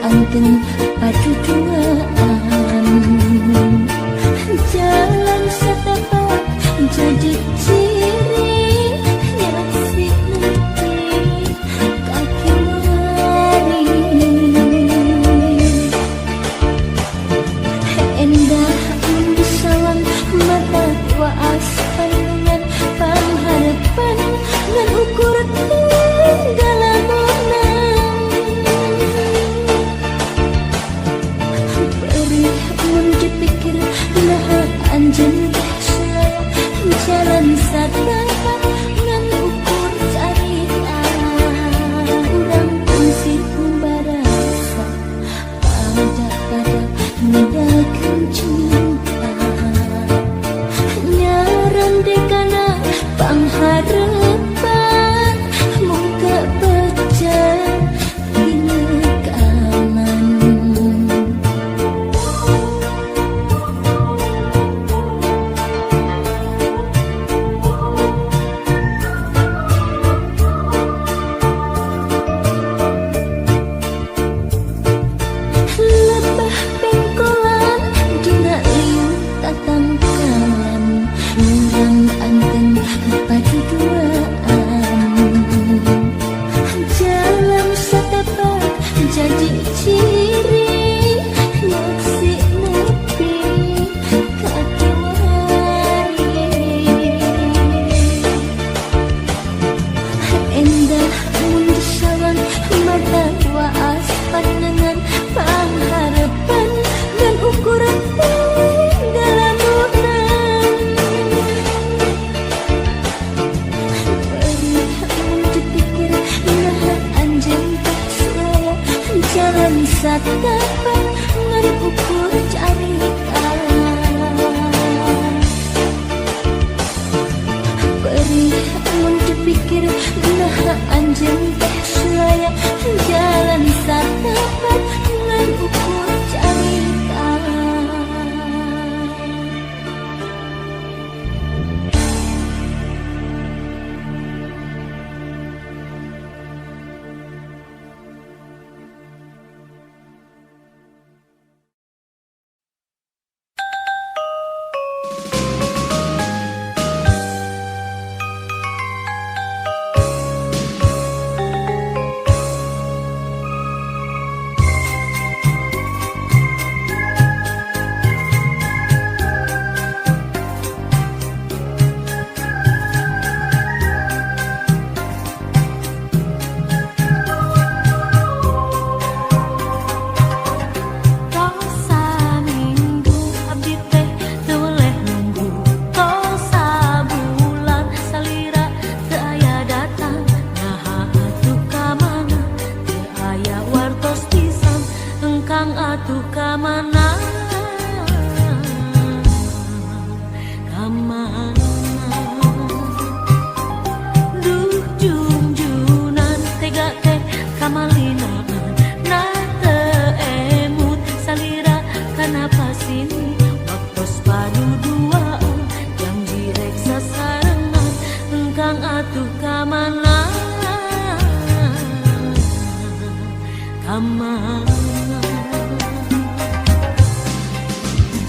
Anteng paduduaan jalan setapak jadi ciri nyaksi nepi kaki wari. Endah mun disawang mata waas panengan pangharepan ngan ukur tinggal. Perih mun dipikir, naha anjeun teh selaya jalan satapak ngan ukur carita. Urang kungsi barasa pada-pada ngedakeun cinta, nyarandekana pangharepan muka pecah dina kaman. Lebah pengkolan dina liu tatangkalan, urang anteng paduduaan jalan satapak jadi ciri nyaksi nepi kaki wari. Endah mun disawang mata waas panengan pangharepan dan ukuran tinggal. Perih mun dipikir, naha anjeun teh selaya jalan satapak ngan ukur carita. Perih mun dipikir, naha anjeun teh selaya jalan satapak ngan ukur carita. Tos saminggu abdi teh teu weleh nunggu, tos sabulan salira teu aya datang. Naha atuh ka mana, teu aya wartos pisan? Engkang atuh ka mana, ka mana? Duh jungjunan tega teh kamalinaan, nah teu emut salira kana pasini. Waktos paduduaan janji rek sasarengan, engkang atuh ka mana, ka mana?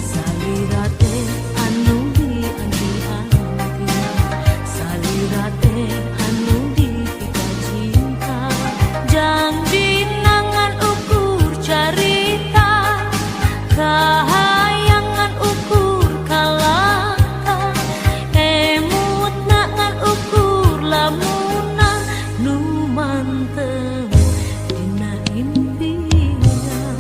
Salira teh anu dianti-anti, salira teh anu dipikacinta, janji ngan ukur carita, kahayangan ukur kalaka, emut ngan ukur lamunan nu mantep dina impian.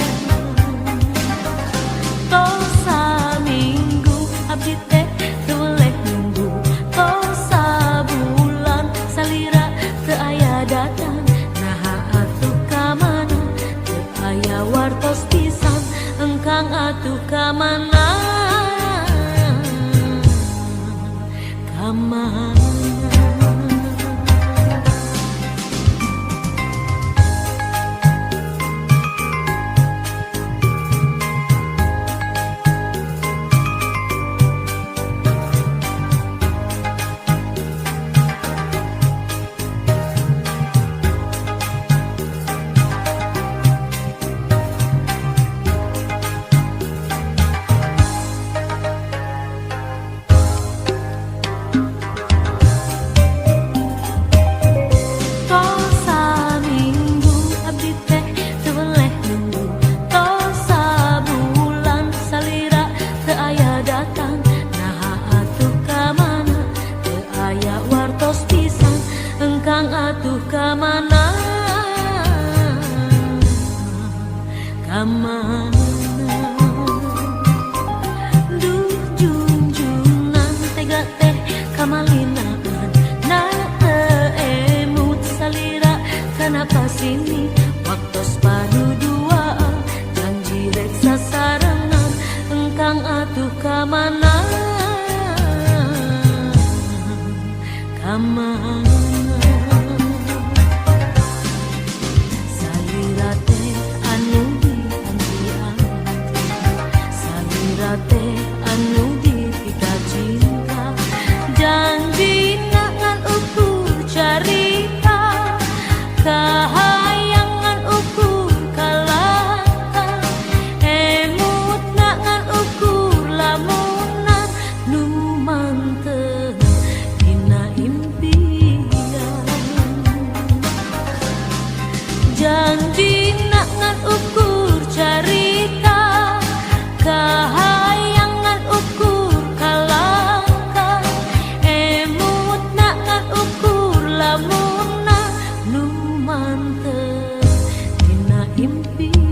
Kamana? Duh junjungan tega teh kamalinaan na teu emut salira kana pasini waktos paduduaan janji rek sasarengan engkang atuh kamana, kamana? Salira teh anu dianti-anti, salira teh anu dipikacinta, janjina ngan ukur carita, kahayang ngan ukur kalangkah, emutna ngan ukur lamunan nu manteh dina impian. Janjina ngan ukur carita, kahayang ngan ukur kalangkah, emutna ngan ukur lamunan nu manteh dina impian.